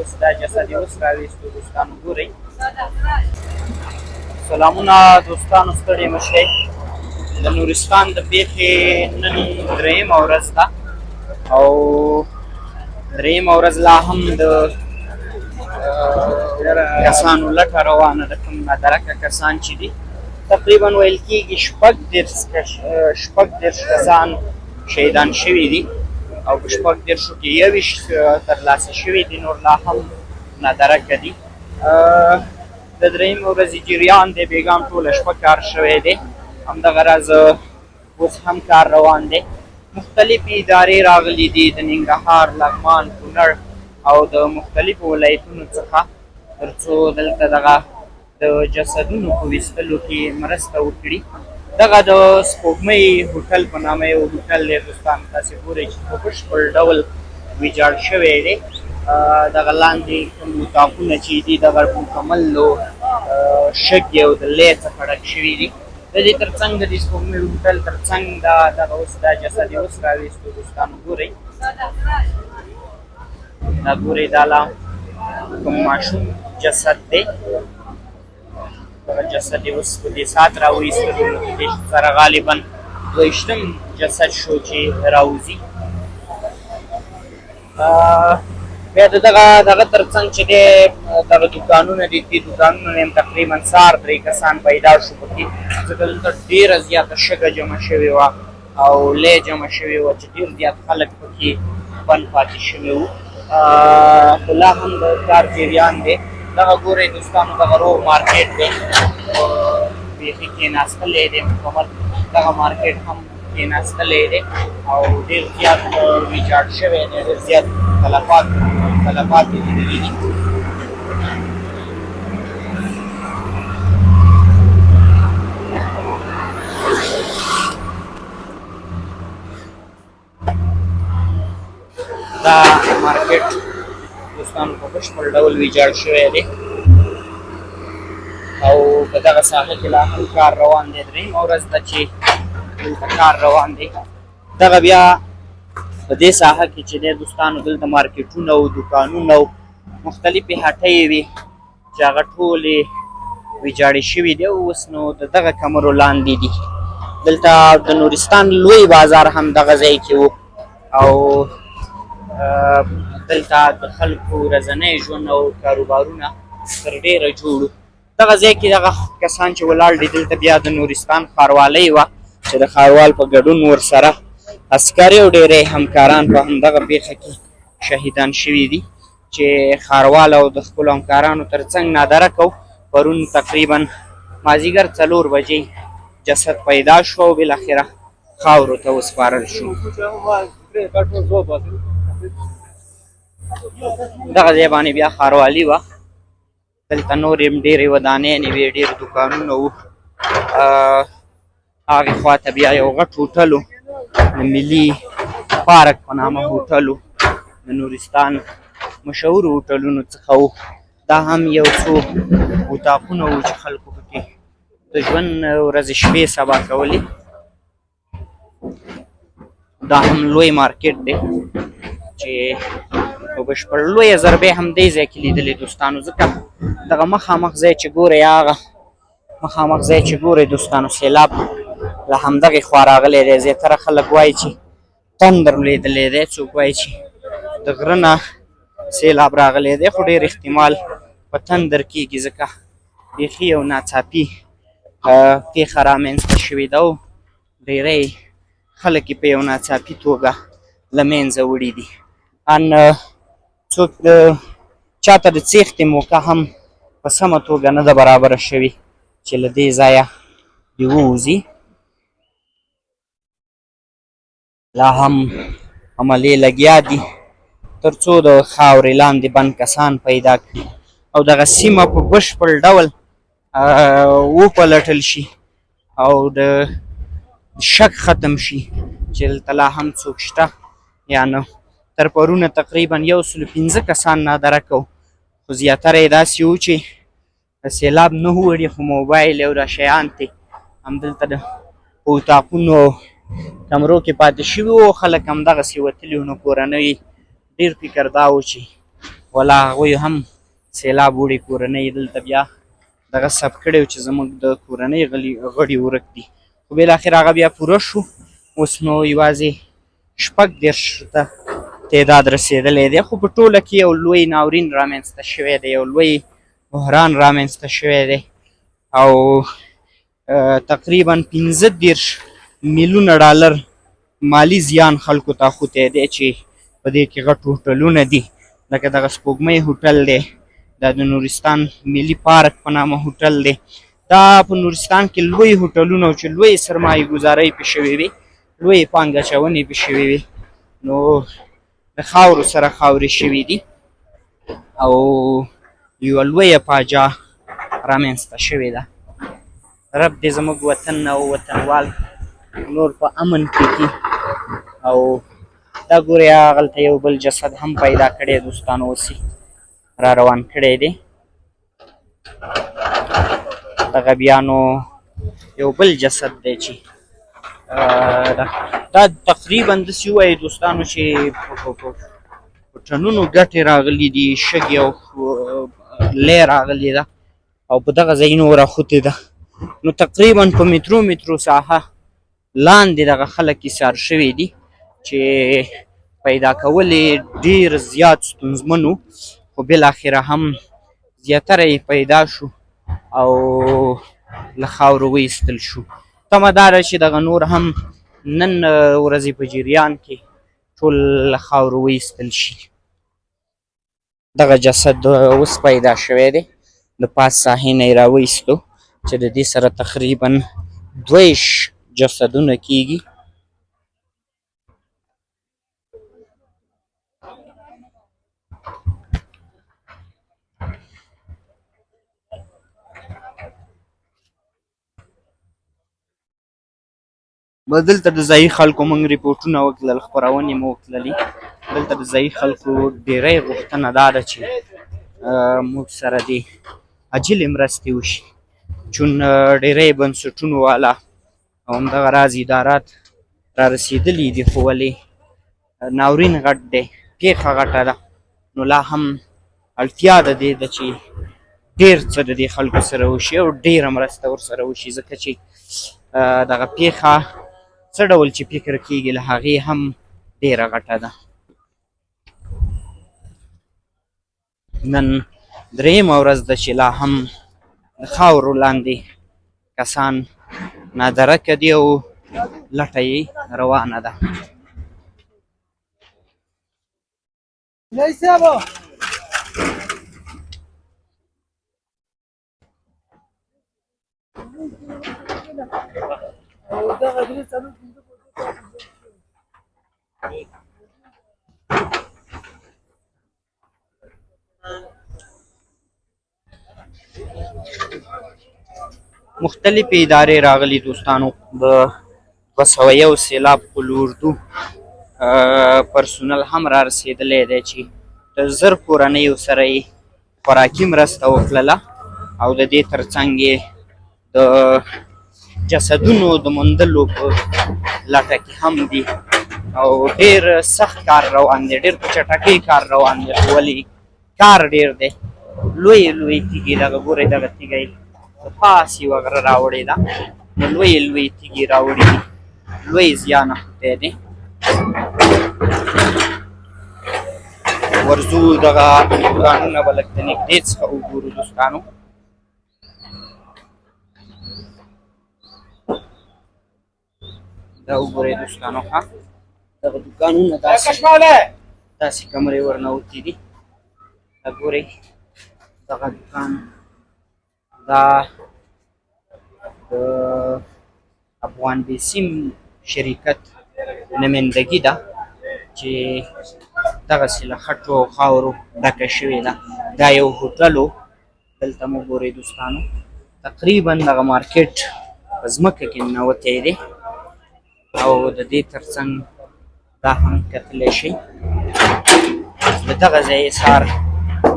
اوس دا جسد یې اوس راویستو. دوستانو ګورئ، سلامونه دوستانو، ستړي مه شئ. د نورستان د پېښې نن درېیمه ورځ ده او درېیمه ورځ لا هم د کسانو لټه روانه ده. کوم نادرکه کسان چې دي، تقریبا ویل کېږي 36 کسان شهیدان شوي دي او په 36 کې 21 ترلاسه شوي دي، نور لا هم نادرکه دي. د درېیمې ورځې جریان دی، بېګام ټوله شپه کار شوی دی، همدغه راز اوس هم کار روان دی. مختلفې ادارې راغلي دي د ننګرهار، لغمان، کونړ او د مختلفو ولایتونو څخه، ترڅو دلته دغه د جسدونو په ویستلو کې مرسته وکړي. دغه د سپوږمۍ هوټل په نامه یو هوټل دی دوستان، تاسې ګورئ چې په بشپړ ډول ویجاړ شوی دی. دغه لاندې کوم اتاقونه چې دي، دغه مکمل له شګې او د لی څخه ډک شوي دي. د دې ترڅنګ، د دې سپوږمۍ هوټل ترڅنګ، دا دغه اوس دا جسد یې اوس راویستو. دوستانو ګورئ، دا ګورئ، دا لا کوم ماشوم جسد دی، دغه جسد یې اوس په دې ساعت راوایستلو. نو د دې سره غالبا 22م جسد شو چې راوځي. بیا د دغه دغه ترڅنګ چې دی، دغه دوکانونه دي، دې دوکانونو نه هم تقریبا سهار درې کسان پیدا شو پکې، ځکه دلته ډېره زیاته شګه جمع شوې وه او لی جمع شوې وه چې ډېر زیات خلک پکې بند پاتې شوي وو. خو لا هم د کار جریان دی. دغه ګورئ دوستانو، دغه روغ مارکیټ دی، بیخي کېناستلی دی مکمل. دغه مارکیټ هم کېناستلی دی او ډېر زیات ویجاړ شوی دی، ډېر زیات تلفات یې لیدلي دي. دا مارکیټ دوستانو په بشپړ ډول ویجاړ شوی دی او په دغه ساحه کې لا هم کار روان دی. درېیمه ورځ ده چې دلته کار روان دی. دغه بیا په دې ساحه کې چې دی دوستانو، دلته مارکیټونه او دوکانونه او مختلفې هټۍ وې چې هغه ټولې ویجاړې شوې دي او اوس نو د دغه کمرو لاندې دي. دلته د نورستان لوی بازار هم دغه ځای کې و او دلته د خلکو ورځنی ژوند او کاروبارونه تر ډېره جوړ وو. دغه ځای کې دغه کسان چې ولاړ دي، دلته بیا د نورستان ښاروالۍ وه چې د ښاروال په ګډون ورسره عسکري او ډېری همکاران په همدغه پېښه کې شهیدان شوي دي، چې ښاروال او د خپلو همکارانو ترڅنګ نادرکه و. پرون تقریبا مازیګر 4 بجې جسد پیدا شو او بالاخره خاورو ته وسپارل شو. دغه ځای باندې بیا ښاروالي وه. دلته نورې هم ډېرې ودانۍ نه وې، ډېر دوکانونه وو. هغې خوا ته بیا یو غټ هوټل و، د ملي پارک په نامه هوټل و، د نورستان مشهور هوټلونو څخه و. دا هم یو څو اتاقونه وو چې خلکو پکې د ژوند ورځې شپې سبا کولې. دا هم لوی مارکیټ دی چې په بشپړ لویه ضربه هم دې ځای کې لیدلې دوستانو، ځکه دغه مخامخ ځای چې ګورئ، هغه مخامخ ځای چې ګورئ دوستانو، سیلاب له همدغې خوا راغلی دی. زیاتره خلک وایي چې تندر لوېدلی دی، څوک وایي چې د غره نه سیلاب راغلی دی، خو ډېر احتمال په تندر کېږي، ځکه بیخي یو ناڅاپي پېښه رامنځته شوې ده او ډېری خلک یې په یو ناڅاپي توګه له منځه وړي دي. ان څوک د چاته د څېښتې موقع هم په سمه توګه نه ده برابره شوې چې له دې ځایه دې ووځي. لا هم عملې لګیا دي تر څو د خاورې لاندې بند کسان پیدا کړي او دغه سیمه په بشپړ ډول وپلټل شي او د شک ختم شي چې دلته لا هم څوک شته یا نه. تر پرونه تقریبا 105 کسان نادرکه وو، خو زیاتره یې داسې وو چې سیلاب نه وړي، خو موبایل او دا شیان ترې همدلته د په اتاقونو کمرو کې پاتې شوي وو. خلک همدغسې وتلي وو، نو کورنۍ ډېر فکر دا و چې ولا هغوی هم سیلاب وړي کورنۍ دلته بیا دغه ثبت کړی چې زموږ د کورنۍ غړي ورک دي، خو بالاخره هغه بیا پوره شو. اوس نو یوازې 36 ته تعداد رسېدلی دی، خو په ټوله کې یو لوی ناورین رامنځته شوی دی، یو لوی بحران رامنځته شوی دی او تقریبا 35 میلیونه ډالر مالي زیان خلکو ته اخوتی دی چې په دې کې غټ هوټلونه دي، لکه دغه سپوږمۍ هوټل دی، دا د نورستان ملي پارک په نامه هوټل دی. دا په نورستان کې لوی هوټلونه چې لوی سرمایه ګزارۍ پې شوې وي، لوی پانګه اچونې پې شوې وي، نو د خاورو سره خاورې شوې دي او یوه لویه فاجعه رامنځته شوې ده. رب دې زموږ وطن او وطنوال نور په امن کې کړي. او دا ګورئ هغلته یو بل جسد هم پیدا کړی دوستانو، اوس یې را روان کړی دی. دغه بیا نو یو بل جسد دی چې دا تقریبا داسې ووایي دوستانو چې په ټنونو ګټې راغلي دي، شګې او لی راغلې ده او په دغه ځایونو راخوتې ده. نو تقریبا په مترو مترو ساحه لاندې دغه خلک ایسار شوي دي چې پیدا کول یې ډېر زیات ستونزمن و، خو بالاخره هم زیاتره یې پیدا شو او له خاورو وایستل شو. تمه دا ده چې دغه نور هم نن ورځې په جریان کې ټول له خاورو وایستل شي. دغه جسد اوس پیدا شوی دی، د پاس ساحې نه یې راوایستو چې د دې سره تقریبا 22 جسدونه کیږي. دلته د ځایي خلکو موږ رپورټونه وکړل، خپرونې مو وکړلې. دلته د ځایي خلکو ډېری غوښتنه دا ده چې موږ سره دې عاجلې مرستې وشي، چون ډېری بنسټونو والا او همدغه راز ادارات را رسېدلي دي، خو ولې ناورین غټ دی، پېښه غټه ده، نو لا هم اړتیا د دې ده چې ډېر څه د دې خلکو سره وشي او ډېره مرسته ورسره وشي، ځکه چې دغه پېښه څه ډول چې فکر کېږي له هغې هم ډېره غټه ده. نن درېیمه ورځ ده چې لا هم د خاورو لاندې کسان نادرکه دي او لټه یې روانه ده. مختلفې ادارې راغلي دوستانو، د 201 سیلاب قول اردو پرسونل هم را رسېدلی دی چې د 1000 کورنیو سره یې خوراکي مرسته وکړله او د دې ترڅنګ یې د جسدونو د موندلو په لټه کې هم دي او ډېر سخت کار روان دی، ډېر په چټکۍ کار روان دی، خو ولې کار ډېر دی. لویې لویې تیږې دغه ګورئ، دغه تیږه یې د پاس یوه غره راوړې ده، نو لویې لویې تیږې راوړې دي، لوی زیان اخوتی دی. ورځو دغه دوکانونه به لږ د نږدې څخه وګورو دوستانو. دا وګورئ دوستانو، ښه دغه دوکانونه داسې کمرې ورنوتې دي. دا ګورئ دغه دوکان دا د افغان بیسیم شرکت نمایندګي ده چې دغسې له خټو او خاورو ډکه شوې ده. دا یو هوټل و، دلته مو ګورئ دوستانو، تقریبا دغه مارکیټ په ځمکه کې ننوتی دی او د دې ترڅنګ دا هم کتلی شئ د دغه ځای سار،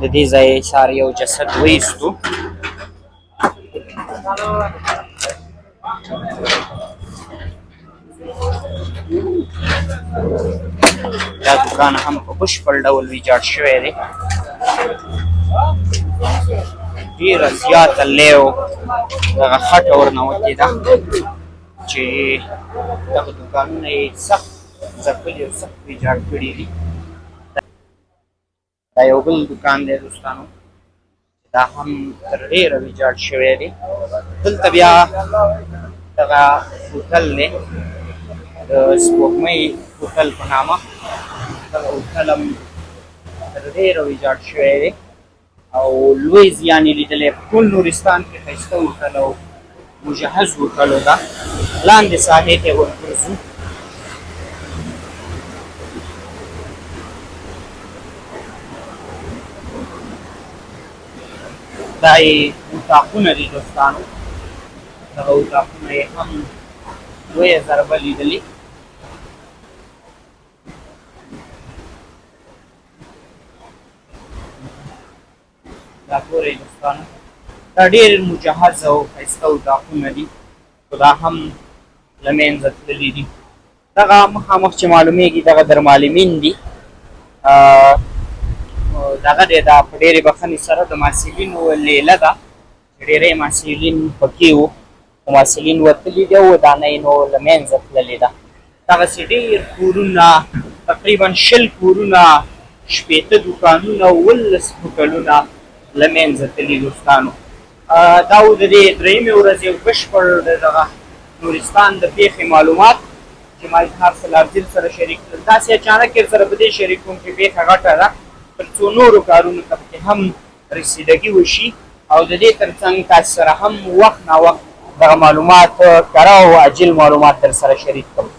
د دې ځای سار یو جسد وایستو. دا دوکان هم په بشپړ ډول ویجاړ شوی دی. ډېره زیاته لیو دغه خټه ورنوتې ده چې دغه دوکانونه یې سخت ځپلي او سخت ویجاړ کړي دي. دا یو بل دوکان دی دوستانو، دا هم تر ډېره ویجاړ شوی دی. دلته بیا دغه هوټل دی د سپوږمۍ هوټل په نامه، دغه هوټل هم تر ډېره ویجاړ شوی دی او لوی زیان یې لیدلی. په ټول نورستان کې ښایسته هوټل او مجهز هوټل ده. لاندې ساحې ته ورګرځو. دا یې اتاقونه دي دوستانو، دغه اتاقونه یې هم لویه ضربه لیدلې. دا ګورئ دوستانو، دا ډېر مجهز او ښایسته اتاقونه دي، خو دا هم له منځه تللي دي. دغه مخامخ چې معلومیږي دغه درمالمین دي، دغه دی. دا په ډېرې بخښنې سره د محصلینو لیله ده چې ډېری محصلین پکې وو، خو محصلین وتلي دي او ودانۍ نو له منځه تللې ده. دغسې ډېر کورونه، تقریبا 20 کورونه، 60 دوکانونه، 17 هوټلونه له منځه تللي دوستانو. دا و د دې درېیمې ورځې یو بشپړ د دغه نورستان د پېښې معلومات چې ما اظهار سلارزیل سره شریک کړل. داسې اچانک یې سره په دې شریک کوم چې پېښه غټه ده، تر څو نورو کارونو ته پکې هم رسیدګي وشي او د دې ترڅنګ تاسو سره هم وخت نا وخت دغه معلومات کره او عاجل معلومات در سره شریک کړم.